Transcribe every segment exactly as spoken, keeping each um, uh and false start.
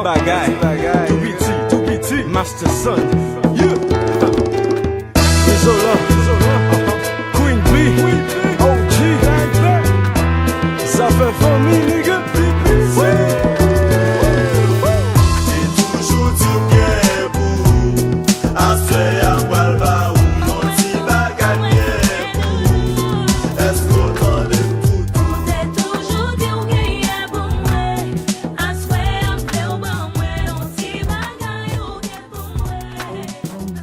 Bagay, tou piti, tou piti, Master Son. Yeah. Izolan, Queen B, O G. Sa fè fanmi, nigga. Mwen toujou di w gen pou ou. Aswè a m pral ba ou yon ti bagay gen pou ou. Èske w tande m toutou? Mwen te toujou di w genyen pou mwen. Aswè a m vle w ban mwen yon ti bagay ou gen pou mwen.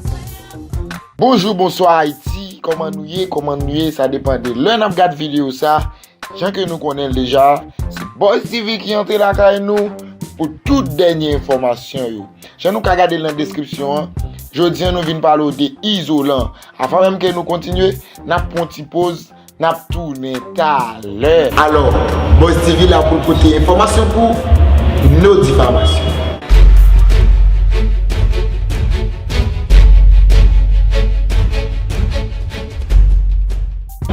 Aswè a m Bonjou, bonswa Ayiti, kòman nou ye, kòman nou ye, sa depann de lè n ap gad videyo sa. Jan ke nou konnen l deja, se Boyz T V ki antre lakay nou pou tout dènye enfòmasyon yo. Jan nou ka gade l nan deskripsyon an, jodi a nou vin pale w de Izolan. Avan menm ke nou kontinye, n ap pran yon ti poz, n ap tounen talè. Alò, Boyz T V la pou l pote enfòmasyon pou No Difamasyon.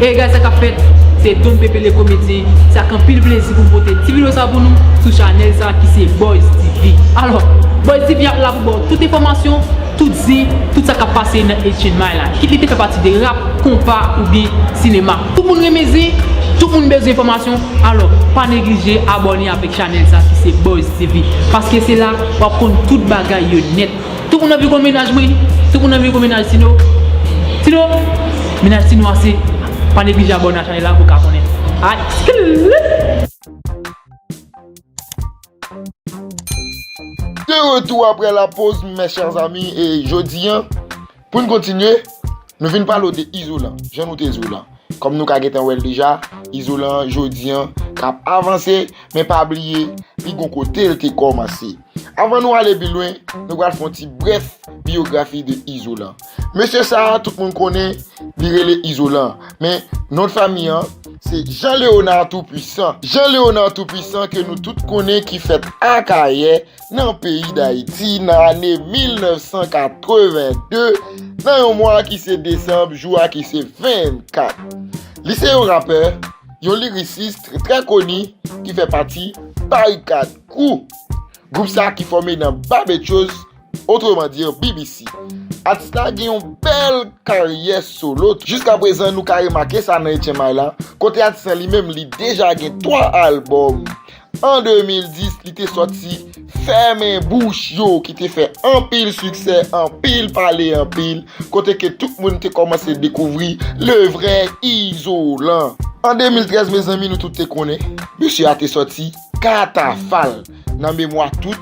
Hey guys, sa k ap fèt? Se Don Pepe le komedyen. Se ak anpil plezi pou m pote ti videyo sa pou nou sou chanèl sa ki se Boyz T V. Alò, Boyz T V ap la pou ba w tout enfòmasyon, tout zen, tout sa k ap pase nan H N M I la. Kit li te fè pati de rap, konpa oubyen sinema. Tout moun renmen zen, tout moun bezwen enfòmasyon. Alò, pa neglije abòne avèk chanèl sa ki se Boyz T V. Paske se la w ap konn tout bagay yo nèt. Tout moun anvi konn mennaj mwen. Tout moun anvi konn mennaj Tino. Tino, mennaj Tino ase. Pa neglije abòne a chanèl la pou w ka konnen. Ay, skilip! De retour après la pause, mes chers amis, e jodi a, pou n kontinye, nou vin pale w de Izolan, jan nou te di w lan. Kòm nou ka gentan wè l deja, Izolan jodi a k ap avanse, men pa bliye, li gon kote l te kòmanse. Avan nou ale pi lwen, nou pral fè yon ti brèf biyografi de Izolan. Mesye sa a, tout moun konnen, li rele Izolan. Men, non de fanmi an, se Jean Léonard Toupwisan. Jean Léonard Toupwisan ke nou tout konnen ki fèt Akayè, nan peyi Dayiti, nan ane mil nèf san katreven de, nan yon mwa ki se desanm, jou a ki se vennkat. Li se yon rapè, yon lirisis trè koni ki fè pati Barikad Crew. Gwoup sa ki fòme nan Babechos, otreman di B B C. Atis la gen yon bèl karyè solo. Jiskaprezan, nou ka remake sa nan H M I la, kote atis lan li menm, li deja gen twa albòm. An de mil dis, li te sòti Fèmen Bouch Yo, ki te fè anpil siksè, anpil pale, anpil, kote ke tout moun te kòmanse dekouvri le vrè Izolan. An de mil trèz, mezanmi, nou tout te konnen, mesye a te sòti Katafal. Nan memwa tout,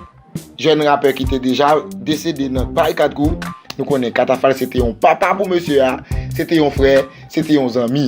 jèn rapè ki te deja desede nan Barikad Crew, nou konnen Katafal se te yon papa pou mesye a, se te yon frè, se te yon zanmi.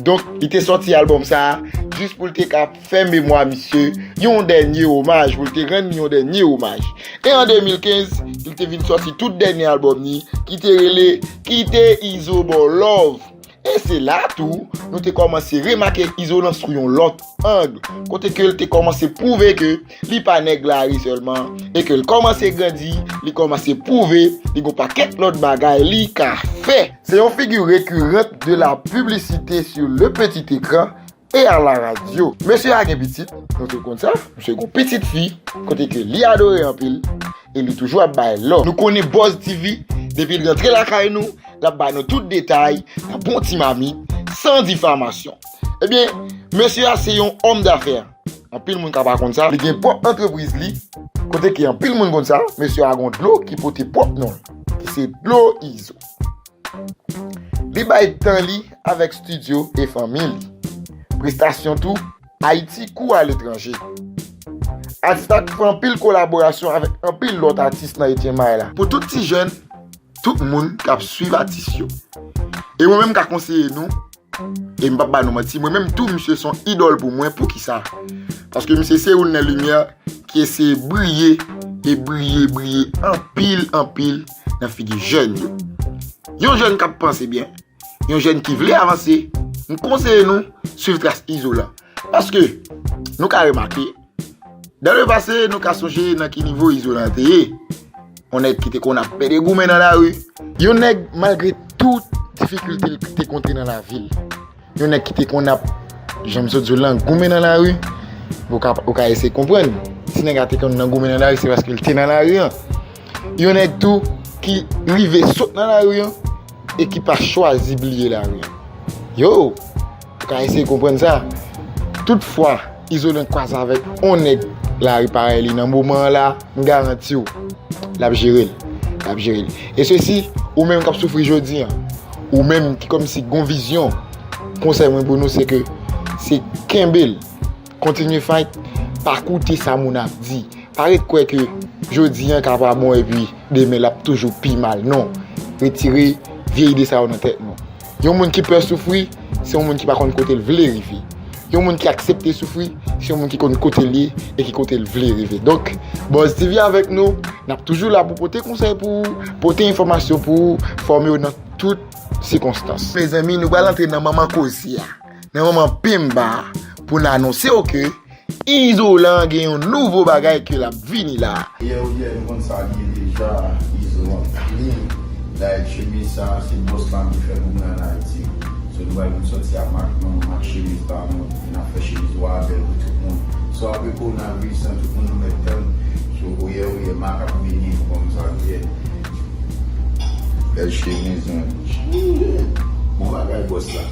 Donk, li te sòti albòm sa a jis pou l te ka fè memwa misye yon dènye omaj, pou l te rann li yon dènye omaj. E an de mil kenz, li te vin sòti tout dènye albòm li, ki te rele, ki te Izo Ba W Love. E se la tou, nou te kòmanse remake Izolan sou yon lòt ang, kote ke l te kòmanse pwouve ke li pa nèg lari sèlman, e ke l kòmanse grandi, li kòmanse pwouve li gon pakèt lòt bagay li ka fè. C'est une figure récurrente de la publicité sur le petit écran et à la radio. Mesye a gen pitit, nou tout konn sa, misye gon pitit fi, kote ke li adore anpil, e li toujou ap bay love. Nou konnen Boyz T V, depi l rantre lakay nou, l ap ba nou tout detay nan bon ti mamit, san difamasyon. Ebyen, mesye a se yon òm dafè. Anpil moun ka pa konn sa. Li gen pwòp antrepriz li, kote ke anpil moun konn sa, mesye a gon dlo ki pote pwòp non l, ki se Dlo Izo. Li bay tan li avèk estidyo e fanmi li. Prestasyon tou, Ayiti kou aletranje. Atis la fè anpil kolaborasyon avèk anpil lòt atis nan H M I la. Pou tout ti jèn, tout moun k ap swiv atis yo. E mwen menm ka konseye nou, e m p ap ba nou manti, mwen menm tou, misye se yon idòl pou mwen. Poukisa? Paske misye se youn nan limyè ki eseye briye, e briye, briye anpil, anpil nan figi jèn yo. Yon jèn k ap panse byen, yon jèn ki vle avanse, m konseye nou swiv tras Izolan. Paske, nou ka remake, dans le passé, nou ka sonje nan ki nivo Izolan te ye. Yon nèg ki te konn ap pede goumen nan lari. Yon nèg, malgre tout difikilte l te kontre nan lavi l. Yon nèg ki te konn ap, jan m sot di w lan, goumen nan lari. Ou ka, ou ka eseye konprann. ti nèg la te konn nan goumen nan lari, se paske l te nan lari an. Yon nèg tou ki rive sot nan lari an e ki pa chwazi bliye lari an. Yo, ou ka eseye konprann sa. Toutfwa, Izolan kwaze avèk on nèg lari parèy li nan moman an la, m garanti w, l ap jere l. L ap jere l. E sesi, ou menm k ap soufri jodi an, ou menm ki kòmsi gon vizyon, konsèy mwen pou nou se ke se kenbe l, kontinye fight, pa koute sa moun ap di. Pa ret kwè ke jodi an ka pa bon epi demen l ap toujou pi mal. Non. Retire vye ide sa yo nan tèt nou. Yon moun ki pè soufri, se yon moun ki pa konn kote l vle rive. Yon moun ki aksepte soufri, se yon moun ki konn kote l ye e ki kote l vle rive. Donk, Buzz T V avèk nou, n ap toujou la pou pote konsèy pou ou, pote enfòmasyon pou ou, fòme w nan tout sikonstans. Mezanmi, nou pral antre nan manman koze a, nan manman penba a, pou n anonse w ke Izolan gen yon nouvo bagay ke l ap vini la. Yè ou yè, nou konn sa l ye deja, Izo an clean. Dayè chemiz sa, se bòs la ki fè pou mwen ann Ayiti. So, nou pral vin sòti ak mak nou, ak chemiz pa nou, e n ap fè chemiz wa bèl pou tout moun. So, apre kowonaviris lan, tout moun nou mèt tann. So, ou yè, ou yè, mak ap vini, ou konn sa l ye. Bèl chemiz, man. Bon bagay, bòs la.